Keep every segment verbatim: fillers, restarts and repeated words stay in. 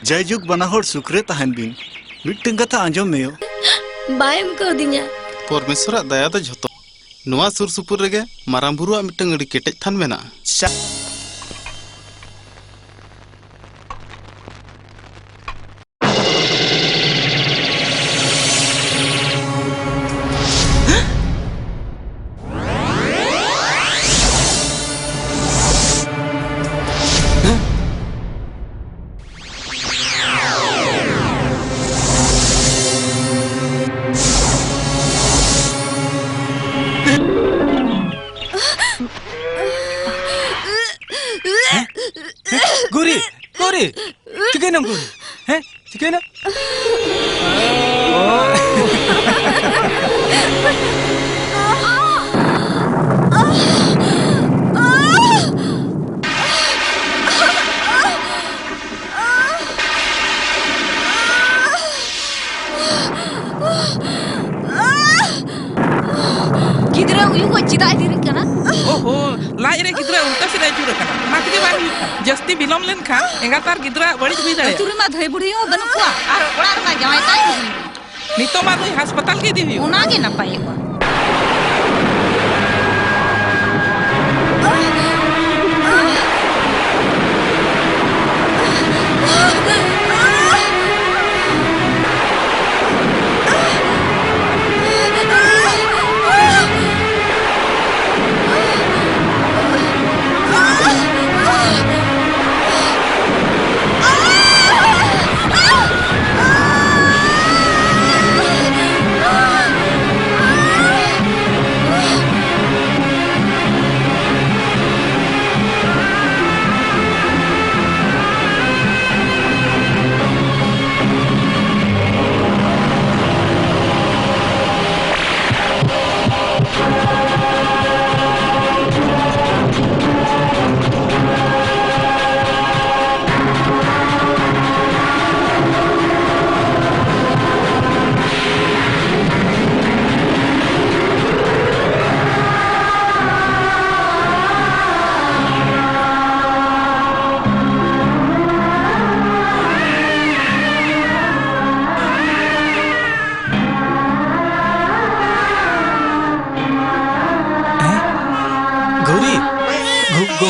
ᱡᱟᱭᱡᱩᱜᱽ, ᱵᱟᱱᱟ ᱦᱚᱲ ᱥᱩᱠ ᱨᱮ ᱛᱟᱦᱮᱱ ᱵᱤᱱ᱾ ᱢᱤᱫᱴᱟᱝ ᱠᱟᱛᱷᱟ ᱟᱸᱡᱚᱢ ᱢᱮᱭᱚ᱾ ᱵᱟᱭ ᱮᱢ ᱠᱟᱣᱫᱤᱧᱟ᱾ ᱯᱚᱨᱢᱮᱥᱣᱚᱨᱟᱜ ᱫᱟᱭᱟ ᱫᱚ ᱡᱷᱚᱛᱚ᱾ ᱱᱚᱣᱟ ᱥᱩᱨ ᱥᱩᱯᱩᱨ ᱨᱮᱜᱮ ᱢᱟᱨᱟᱝ ᱵᱩᱨᱩᱣᱟᱜ ᱢᱤᱫᱴᱟᱝ ᱟᱹᱰᱤ ᱠᱮᱴᱮᱡ ᱛᱷᱟᱱ ᱢᱮᱱᱟᱜᱼᱟ᱾ ᱜᱩᱨᱤ, ᱜᱩᱨᱤ, ᱪᱤᱠᱟᱹᱭᱱᱟᱢ ᱜᱩᱨᱤ? ᱦᱮᱸ, ᱪᱤᱠᱟᱹᱭᱱᱟ? ᱜᱤᱫᱽᱨᱟᱹ ᱩᱭᱩ ᱠᱚ ᱪᱮᱫᱟᱜ ᱮ ᱫᱮᱨᱤᱜ ᱠᱟᱱᱟ? ᱳᱦᱳ, ᱞᱟᱡ ᱨᱮ ᱜᱤᱫᱽᱨᱟᱹ ᱩᱞᱴᱟᱹ ᱥᱮᱫ ᱮ ᱟᱹᱪᱩᱨ ᱟᱠᱟᱱᱟ, ᱚᱱᱟ ᱛᱮᱜᱮ ᱵᱟᱝ ᱦᱩᱭᱩᱜ ᱠᱟᱱᱟ᱾ ᱡᱟᱹᱥᱛᱤ ᱵᱤᱞᱚᱢ ᱞᱮᱱᱠᱷᱟᱱ ᱮᱸᱜᱟᱛ ᱟᱨ ᱜᱤᱫᱽᱨᱟᱹᱣᱟᱜ ᱵᱟᱹᱲᱤᱡ ᱦᱩᱭ ᱫᱟᱲᱮᱭᱟᱜᱼᱟ᱾ ᱟᱹᱛᱩ ᱨᱮᱢᱟ ᱫᱷᱟᱹᱭ ᱵᱩᱲᱦᱤ ᱦᱚᱸ ᱵᱟᱹᱱᱩᱜ ᱠᱚᱣᱟ ᱟᱨ ᱚᱲᱟᱜ ᱨᱮᱢᱟ ᱡᱟᱶᱟᱭ ᱛᱟᱭ ᱦᱩᱭᱩᱜ᱾ ᱱᱤᱛᱚᱜ ᱢᱟ ᱱᱩᱭ ᱦᱟᱥᱯᱟᱛᱟᱞ ᱜᱮ ᱤᱫᱤ ᱦᱩᱭᱩᱜᱼᱟ᱾ ᱚᱱᱟ ᱜᱮ ᱱᱟᱯᱟᱭᱚᱜᱼᱟ᱾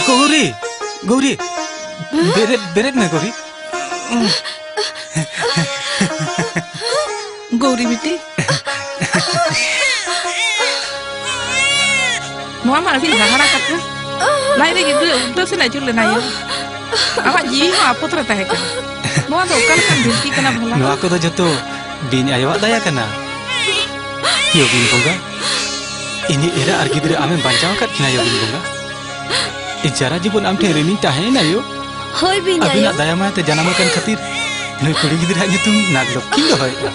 ᱜᱳᱣᱨᱤ! ᱜᱳᱣᱨᱤ! ᱵᱮᱨᱮᱫ, ᱵᱮᱨᱮᱫ ᱢᱮ, ᱜᱳᱣᱨᱤ᱾ ᱜᱳᱣᱨᱤ ᱵᱤᱴᱤ᱾ ᱱᱚᱣᱟ ᱢᱟ ᱟᱹᱰᱤ ᱦᱟᱦᱟᱲᱟ ᱠᱟᱛᱷᱟ᱾ ᱞᱟᱡ ᱨᱮ ᱜᱤᱫᱽᱨᱟᱹ ᱩᱞᱴᱟᱹ ᱥᱮᱫ ᱟᱹᱪᱩᱨ ᱞᱮᱱᱟᱭ ᱭᱳ᱾ ᱟᱢᱟᱜ ᱡᱤᱣᱤ ᱦᱚᱸ ᱟᱯᱚᱫ ᱨᱮ ᱛᱟᱦᱮᱸ ᱠᱟᱱᱟ᱾ ᱱᱚᱣᱟ ᱫᱚ ᱚᱠᱟ ᱞᱮᱠᱟᱱ ᱵᱤᱱᱛᱤ ᱠᱟᱱᱟ ᱵᱷᱟᱞᱟ? ᱱᱚᱣᱟ ᱠᱚᱫᱚ ᱡᱚᱛᱚ ᱵᱤᱧ ᱟᱭᱳᱣᱟᱜ ᱫᱟᱭᱟ ᱠᱟᱱᱟ᱾ ᱭᱳ ᱵᱤᱧ ᱵᱚᱸᱜᱟ, ᱤᱧᱤᱡ ᱮᱨᱟ ᱟᱨ ᱜᱤᱫᱽᱨᱟᱹ ᱟᱢᱮᱢ ᱵᱟᱧᱪᱟᱣ ᱟᱠᱟᱫ ᱠᱤᱱᱟ ᱭᱳ ᱵᱤᱧ ᱵᱚᱸᱜᱟ᱾ ᱤᱧ ᱥᱟᱨᱟ ᱡᱤᱵᱚᱱ ᱟᱢ ᱴᱷᱮᱱ ᱨᱤᱱᱤᱧ ᱛᱟᱦᱮᱸᱭᱮᱱᱟ ᱭᱳ᱾ ᱦᱳᱭ ᱵᱤᱧ ᱟᱭᱳ᱾ ᱟᱹᱵᱤᱱᱟᱜ ᱫᱟᱭᱟ ᱢᱟᱭᱟ ᱛᱮ ᱡᱟᱱᱟᱢ ᱟᱠᱟᱱ ᱠᱷᱟᱹᱛᱤᱨ ᱱᱩᱭ ᱠᱩᱲᱤ ᱜᱤᱫᱽᱨᱟᱹᱣᱟᱜ ᱧᱩᱛᱩᱢ ᱱᱟᱜᱽᱞᱚᱠᱠᱷᱤᱧ ᱫᱚᱦᱚᱭᱮᱫᱼᱟ᱾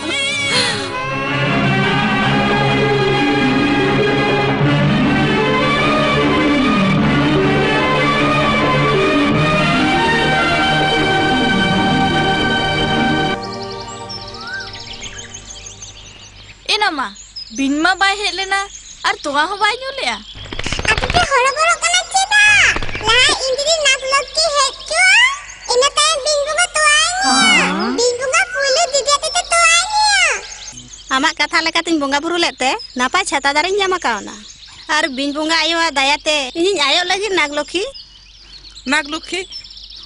ᱮᱱᱟ ᱢᱟ, ᱵᱤᱧ ᱢᱟ ᱵᱟᱭ ᱦᱮᱡ ᱞᱮᱱᱟ ᱟᱨ ᱛᱚᱣᱟ ᱦᱚᱸ ᱵᱟᱭ ᱧᱩ ᱞᱮᱜᱼᱟ᱾ ᱟᱯᱮ ᱯᱮ ᱦᱚᱨᱚᱵᱚᱨᱚᱜ ᱠᱟᱱᱟ ᱪᱮᱫᱟᱜ? ᱞᱟᱦᱟ ᱤᱧ ᱫᱤᱫᱤ ᱱᱟᱜᱽᱞᱚᱠᱠᱷᱤ ᱦᱮᱡ ᱦᱚᱪᱚᱜᱼᱟ, ᱤᱱᱟᱹ ᱛᱟᱭᱚᱢ ᱵᱤᱧ ᱵᱚᱸᱜᱟ ᱛᱚᱣᱟᱭ ᱧᱩᱭᱟ᱾ ᱦᱚᱸ᱾ ᱵᱤᱧ ᱵᱚᱸᱜᱟ ᱯᱩᱭᱞᱩ ᱫᱤᱫᱤ ᱟᱛᱮ ᱛᱚᱣᱟᱭ ᱧᱩᱭᱟ᱾ ᱟᱢᱟᱜ ᱠᱟᱛᱷᱟ ᱞᱮᱠᱟᱛᱤᱧ ᱵᱚᱸᱜᱟ ᱵᱩᱨᱩ ᱞᱮᱫ ᱛᱮ ᱱᱟᱯᱟᱭ ᱪᱷᱟᱛᱟ ᱫᱟᱨᱮᱧ ᱧᱟᱢ ᱟᱠᱟᱣᱱᱟ᱾ ᱟᱨ ᱵᱤᱧ ᱵᱚᱸᱜᱟ ᱟᱭᱳᱣᱟᱜ ᱫᱟᱭᱟ ᱛᱮ ᱤᱧᱤᱧ ᱟᱭᱚᱜ ᱞᱟᱹᱜᱤᱫ ᱱᱟᱜᱽᱞᱚᱠᱠᱷᱤ᱾ ᱱᱟᱜᱽᱞᱚᱠᱠᱷᱤ,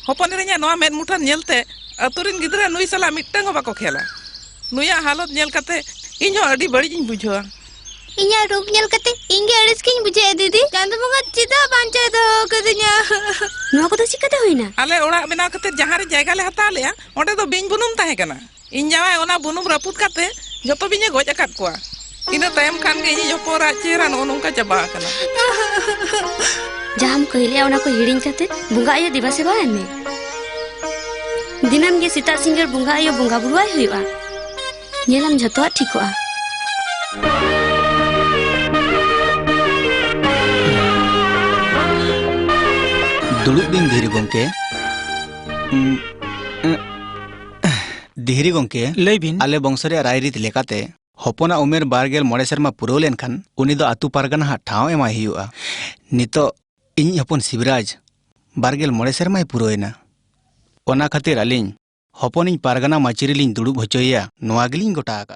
ᱦᱚᱯᱚᱱ ᱮᱨᱟᱧᱟᱜ ᱱᱚᱣᱟ ᱢᱮᱫ ᱢᱩᱴᱷᱟᱹᱱ ᱧᱮᱞᱛᱮ ᱟᱹᱛᱩ ᱨᱮᱱ ᱜᱤᱫᱽᱨᱟᱹ ᱱᱩᱭ ᱥᱟᱞᱟᱜ ᱢᱤᱫᱴᱟᱝ ᱦᱚᱸ ᱵᱟᱠᱚ ᱠᱷᱮᱞᱟ᱾ ᱱᱩᱭᱟᱜ ᱦᱟᱞᱚᱛ ᱧᱮᱞ ᱠᱟᱛᱮ ᱤᱧ ᱦᱚᱸ ᱟᱹᱰᱤ ᱵᱟᱹᱲᱤᱡ ᱤᱧ ᱵᱩᱡᱷᱟᱹᱣᱟ᱾ ᱤᱧᱟᱜ ᱨᱩᱯ ᱧᱮᱞ ᱠᱟᱛᱮ ᱤᱧ ᱜᱮ ᱟᱹᱲᱤᱥ ᱜᱤᱧ ᱵᱩᱡᱷᱟᱹᱣᱮᱫᱼᱟ, ᱫᱤᱫᱤ᱾ ᱪᱟᱸᱫᱚ ᱵᱚᱸᱜᱟ ᱪᱮᱫᱟᱜ ᱵᱟᱧᱪᱟᱣ ᱫᱚᱦᱚ ᱠᱟᱹᱫᱤᱧᱟ? ᱱᱚᱣᱟ ᱠᱚᱫᱚ ᱪᱤᱠᱟᱹᱛᱮ ᱦᱩᱭᱱᱟ? ᱟᱞᱮ ᱚᱲᱟᱜ ᱵᱮᱱᱟᱣ ᱠᱟᱛᱮ ᱡᱟᱦᱟᱸ ᱨᱮ ᱡᱟᱭᱜᱟ ᱞᱮ ᱦᱟᱛᱟᱣ ᱞᱮᱜᱼᱟ, ᱚᱸᱰᱮ ᱫᱚ ᱵᱤᱧ ᱵᱩᱱᱩᱢ ᱛᱟᱦᱮᱸ ᱠᱟᱱᱟ᱾ ᱤᱧ ᱡᱟᱶᱟᱭ ᱚᱱᱟ ᱵᱩᱱᱩᱢ ᱨᱟᱹᱯᱩᱫ ᱠᱟᱛᱮ ᱡᱚᱛᱚ ᱵᱤᱧᱮ ᱜᱚᱡ ᱟᱠᱟᱫ ᱠᱚᱣᱟ᱾ ᱤᱱᱟᱹ ᱛᱟᱭᱚᱢ ᱠᱷᱟᱱ ᱜᱮ ᱤᱧᱤᱡ ᱦᱚᱯᱚᱱ ᱮᱨᱟᱜ ᱪᱮᱦᱨᱟ ᱱᱚᱜᱼᱚ ᱱᱚᱝᱠᱟ ᱪᱟᱵᱟ ᱟᱠᱟᱱᱟ᱾ ᱡᱟᱦᱟᱸᱢ ᱠᱟᱹᱦᱤᱞᱮᱜᱼᱟ, ᱚᱱᱟ ᱠᱚ ᱦᱤᱲᱤᱧ ᱠᱟᱛᱮ ᱵᱚᱸᱜᱟ ᱟᱭᱳ ᱫᱮᱵᱟ ᱥᱮᱵᱟᱭ ᱢᱮ᱾ ᱫᱤᱱᱟᱹᱢ ᱜᱮ ᱥᱮᱛᱟᱜ ᱥᱤᱸᱜᱟᱹᱲ ᱵᱚᱸᱜᱟ ᱟᱭᱳ ᱵᱚᱸᱜᱟ ᱵᱩᱨᱩᱣᱟᱭ ᱦᱩᱭᱩᱜᱼᱟ᱾ ᱧᱮᱞᱟᱢ, ᱡᱷᱚᱛᱚᱣᱟᱜ ᱴᱷᱤᱠᱚᱜᱼᱟ᱾ ᱫᱩᱲᱩᱵ ᱵᱤᱱ, ᱫᱷᱤᱨᱤ ᱜᱚᱢᱠᱮ᱾ ᱩᱸ, ᱩᱸ, ᱫᱷᱤᱨᱤ ᱜᱚᱢᱠᱮ, ᱞᱟᱹᱭ ᱵᱤᱱ᱾ ᱟᱞᱮ ᱵᱚᱝᱥᱚ ᱨᱮᱭᱟᱜ ᱨᱟᱭᱨᱤᱛ ᱞᱮᱠᱟᱛᱮ ᱦᱚᱯᱚᱱᱟᱜ ᱩᱢᱮᱨ ᱵᱟᱨ ᱜᱮᱞ ᱢᱚᱬᱮ ᱥᱮᱨᱢᱟ ᱯᱩᱨᱟᱹᱣ ᱞᱮᱱᱠᱷᱟᱱ ᱩᱱᱤ ᱫᱚ ᱟᱹᱛᱩ ᱯᱟᱨᱜᱟᱱᱟ ᱦᱟᱜ ᱴᱷᱟᱶ ᱮᱢᱟᱭ ᱦᱩᱭᱩᱜᱼᱟ᱾ ᱱᱤᱛᱚᱜ ᱤᱧᱤᱡ ᱦᱚᱯᱚᱱ ᱥᱤᱵᱨᱟᱡᱽ ᱵᱟᱨ ᱜᱮᱞ ᱢᱚᱬᱮ ᱥᱮᱨᱢᱟᱭ ᱯᱩᱨᱟᱹᱣ ᱮᱱᱟ᱾ ᱚᱱᱟ ᱠᱷᱟᱹᱛᱤᱨ ᱟᱹᱞᱤᱧ ᱦᱚᱯᱚᱱᱤᱧ ᱯᱟᱨᱜᱟᱱᱟ ᱢᱟᱹᱪᱤ ᱨᱮᱞᱤᱧ ᱫᱩᱲᱩᱵ ᱦᱚᱪᱚᱭᱮᱭᱟ, ᱱᱚᱣᱟ ᱜᱮᱞᱤᱧ ᱜᱚᱴᱟ ᱟᱠᱟᱫᱼᱟ᱾